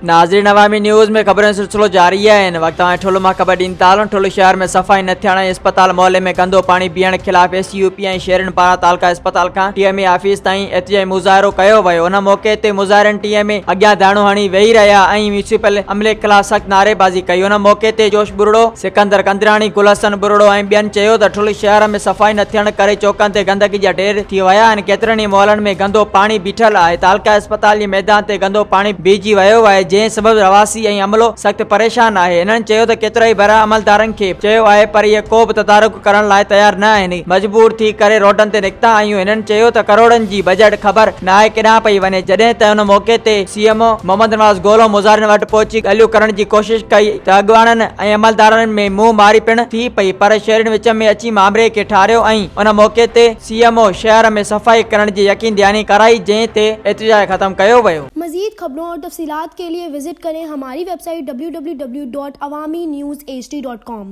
ناظرين عوامي نيوز ۾ خبرن جو سلسلو جاري آهي هن وقت اوهان ٺل مان خبر ڏيندا هلون ٺل شهر ۾ صفائي نه ٿيڻ ۽ اسپتال محلي ۾ گندو پاڻي بيهڻ خلاف ايس يو پي ۽ شهرين پاران تعلقه اسپتال کان ٽي ايم اي آفيس تائين احتجاجي مظاهرو ڪيو ويو ان موقعي تي مظاهرين ٽي ايم اي اڳيان ڌرڻو هڻي ويهي رهيا ۽ ميونسپل عملي خلاف سخت نعريبازي ڪئي ان موقعي تي جوش ٻرڙو، سڪندر ڪندراڻي، گل حسن ٻرڙو ۽ ٻين چيو ته ٺل شهر ۾ صفائي نه ٿيڻ ڪري چوڪن تي گندگي جا ڍير ٿي ويا آهن، ڪيترن ئي محلن ۾ گندو پاڻي بيٺل آهي، تعلقه اسپتال جي ميدان تي گندو پاڻي بيهجي ويو آهي، جنهن سبب رهواسي ۽ عملو سخت پريشان آهي، هنن چيو ته ڪيترائي ڀيرا عملدارن کي چيو آهي پر اهي ڪو به تدارڪ ڪرڻ لاء تيار نه آهن، مجبور ٿي ڪري روڊن تي نڪتا آهيون، هنن چيو ته ڪروڙن جي بجيٽ خبر ناهي ڪيڏانهن پئي وڃي، جڏهن ته ان موقعي تي C M O Muhammad Nawaz گولو مظاهرين وٽ پهچي ڳالهيون ڪرڻ جي ڪوشش ڪئي ته اڳواڻن ۽ عملدارن ۾ منهن ماري پڻ ٿي پئي پر شهرين وچ ۾ اچي مامري کي ٺاريو ۽ ان موقعي تي سي ايم او شهر ۾ صفائي ڪرڻ جي يقين دهاني ڪرائي جنهن تي احتجاج ختم ڪيو ويو. مزيد خبرون اور تفصيلات کے لئے وزٽ ڪرين ھماري web site www.awamiNewsHD.com.